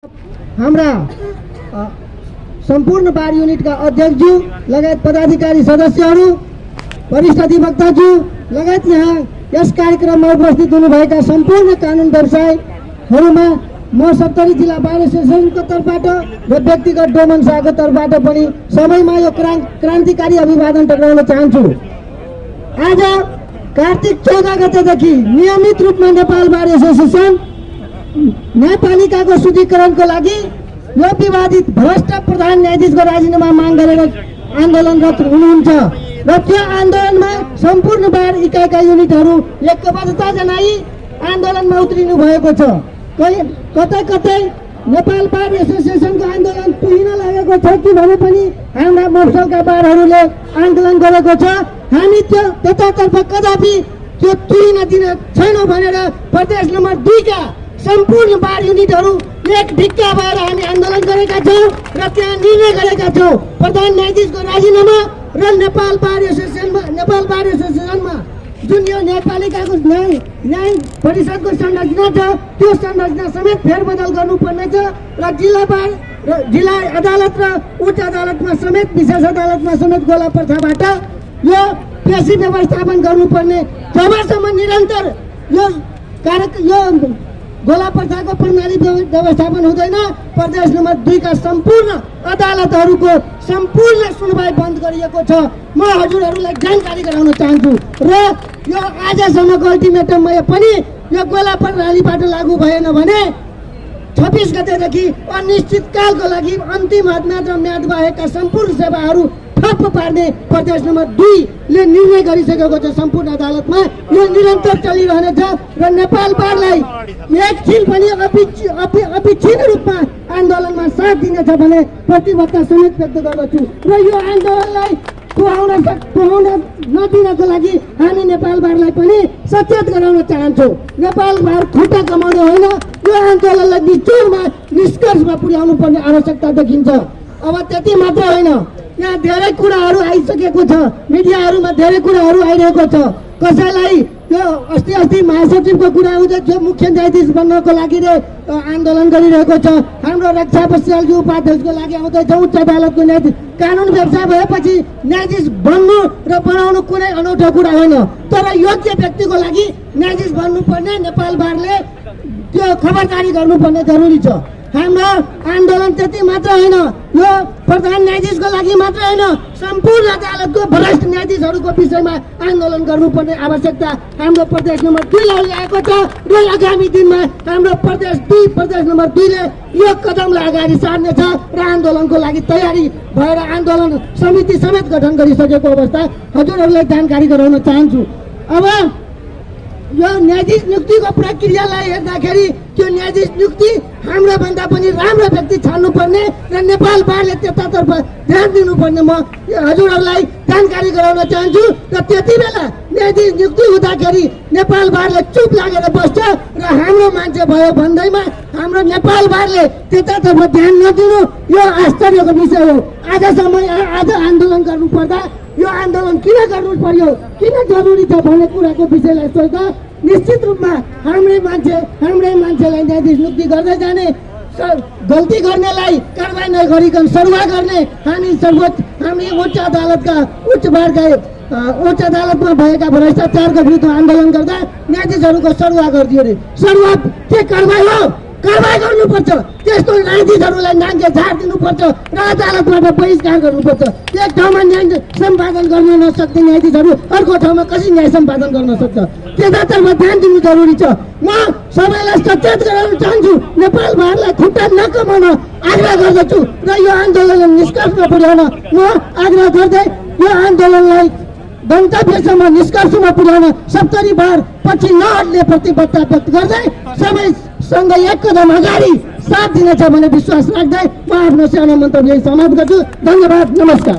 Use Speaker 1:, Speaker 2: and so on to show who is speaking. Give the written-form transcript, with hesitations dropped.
Speaker 1: हाम्रा सम्पूर्ण बार युनिटका अध्यक्षज्यू लगायत पदाधिकारी सदस्यहरू, वरिष्ठ अधिवक्ताज्यू लगायत यहाँ यस कार्यक्रममा उपस्थित हुनुभएका सम्पूर्ण कानुन व्यवसायीहरूमा म सप्तरी जिल्ला बार एसोसिएसनको तर्फबाट र व्यक्तिगत डोमन शाहको तर्फबाट पनि सबैमा यो क्रान्तिकारी अभिवादन टक्राउन चाहन्छु। आज कार्तिक 14 गतेदेखि नियमित रूपमा नेपाल बार एसोसिएसन न्यायपालिकाको शुद्धिकरणको लागि यो विवादित भ्रष्ट प्रधान न्यायाधीशको राजीनामा माग गरेर आन्दोलनरत हुनुहुन्छ र त्यो आन्दोलनमा सम्पूर्ण बार इकाइका युनिटहरू एकबद्धता जनाई आन्दोलनमा उत्रिनु भएको छ। कतै कतै नेपाल बार एसोसिएसनको आन्दोलन तुहिन लागेको छ कि भने पनि हाम्रा मफसलका बारहरूले आन्दोलन गरेको छ। हामी त्यतातर्फ कदापि त्यो तुहिन दिन छैनौँ भनेर प्रदेश नम्बर 2 का सम्पूर्ण बार युनिटहरू एक ढिक्का भएर हामी आन्दोलन गरेका छौँ र त्यहाँ निर्णय गरेका छौँ प्रधान न्यायाधीशको राजीनामा र नेपाल बार एसोसिएसनमा जुन यो न्यायपालिकाको न्याय परिषदको संरचना छ त्यो संरचना समेत फेरबदल गर्नुपर्ने छ र जिल्ला अदालत र उच्च अदालतमा समेत विशेष अदालतमा समेत गोला प्रथाबाट यो पेशी व्यवस्थापन गर्नुपर्ने जबसम्म निरन्तर यो गोला प्रथाको प्रणाली व्यवस्थापन हुँदैन प्रदेश नम्बर 2 का सम्पूर्ण अदालतहरूको सम्पूर्ण सुनवाई बन्द गरिएको छ। म हजुरहरूलाई जानकारी गराउन चाहन्छु र यो आजसम्मको अल्टिमेटममा पनि यो गोला प्रणालीबाट लागू भएन भने 26 गतेदेखि अनिश्चितकालको लागि अन्तिम हदमा म्याद भएका सम्पूर्ण सेवाहरू ठप्प पार्ने प्रदेश नम्बर 2 ले निर्णय गरिसकेको छ। सम्पूर्ण अदालतमा यो निरन्तर चलिरहनेछ र नेपाल बारलाई एकछिन पनि अविच्छिन्न रूपमा आन्दोलनमा साथ दिनेछ भने प्रतिबद्धता समेत व्यक्त गर्दछु र यो आन्दोलनलाई पुर्याउन नदिनको लागि हामी नेपाल बारलाई पनि सचेत गराउन चाहन्छौँ। नेपाल बार खुट्टा कमाउने होइन, यो आन्दोलनलाई निचोडमा निष्कर्षमा पुर्याउनु पर्ने आवश्यकता देखिन्छ। अब त्यति मात्र होइन, यहाँ धेरै कुराहरू आइसकेको छ, मिडियाहरूमा धेरै कुराहरू आइरहेको छ। कसैलाई यो अस्ति महासचिवको कुरा आउँदै जो मुख्य न्यायाधीश बन्नको लागि आन्दोलन गरिरहेको छ, हाम्रो रक्षा बस्यालजी उपाध्यक्षको लागि आउँदैछ उच्च अदालतको न्यायाधीश। कानुन व्यवसाय भएपछि न्यायाधीश बन्नु र बनाउनु कुनै अनौठो कुरा होइन, तर योग्य व्यक्तिको लागि न्यायाधीश बन्नुपर्ने नेपाल बारले त्यो खबरदारी गर्नुपर्ने जरुरी छ। हाम्रो आन्दोलन त्यति मात्र होइन, यो प्रधान न्यायाधीशको लागि मात्र होइन, सम्पूर्ण अदालतको वरिष्ठ न्यायाधीशहरूको विषयमा आन्दोलन गर्नुपर्ने आवश्यकता हाम्रो प्रदेश नम्बर 2 लाई आएको छ र आगामी दिनमा हाम्रो प्रदेश नम्बर 2 ले यो कदमलाई अगाडि सार्नेछ र आन्दोलनको लागि तयारी भएर आन्दोलन समिति समेत गठन गरिसकेको अवस्था हजुरहरूलाई जानकारी गराउन चाहन्छु। अब यो न्यायाधीश नियुक्तिको प्रक्रियालाई हेर्दाखेरि त्यो न्यायाधीश नियुक्ति हाम्रो भन्दा पनि राम्रो व्यक्ति छान्नुपर्ने र नेपाल बारले त्यतातर्फ ध्यान दिनुपर्ने म हजुरहरूलाई जानकारी गराउन चाहन्छु। र त्यति बेला न्यायाधीश नियुक्ति हुँदाखेरि नेपाल बारले चुप लागेर बस्छ र हाम्रो मान्छे भयो भन्दैमा हाम्रो नेपाल बारले त्यतातर्फ ध्यान नदिनु यो आश्चर्यको विषय हो। आज आन्दोलन गर्नुपर्दा यो आन्दोलन किन गर्नु पर्यो, किन जरुरी छ भन्ने कुराको विषयलाई सोच्दा निश्चित रूपमा हाम्रै मान्छेलाई न्यायाधीश नियुक्ति गर्दै जाने, गल्ती गर्नेलाई कारबाही नगरिकन सरुवा गर्ने, हामी उच्च अदालतमा भएका भ्रष्टाचारको विरुद्ध आन्दोलन गर्दा न्यायाधीशहरूको सरुवा गरिदियो रे। सरुवा के कारबाही हो? कारबाही गर्नुपर्छ। त्यस्तो न्यायाधीशहरूलाई नाङ्गे झार दिनुपर्छ र अदालतबाट बहिष्कार गर्नुपर्छ। एक ठाउँमा न्याय सम्पादन गर्न नसक्ने न्यायाधीशहरू अर्को ठाउँमा कसरी न्याय सम्पादन गर्न सक्छ? त्यतातर्फ ध्यान दिनु जरुरी छ। म सबैलाई सचेत गराउन चाहन्छु, नेपाल बारलाई खुट्टा नकमाउन आग्रह गर्दछु र यो आन्दोलनलाई निष्कर्षमा पुर्याउन म आग्रह गर्दै यो आन्दोलनलाई गन्तव्यसम्म निष्कर्षमा पुर्याउन सप्तरी बार पछि नहट्ने प्रतिबद्धता व्यक्त गर्दै सबैसँग एक कदम अगाडि साथ दिनेछ भन्ने विश्वास राख्दै म आफ्नो सानो मन्तव्य समाप्त गर्छु। धन्यवाद, नमस्कार।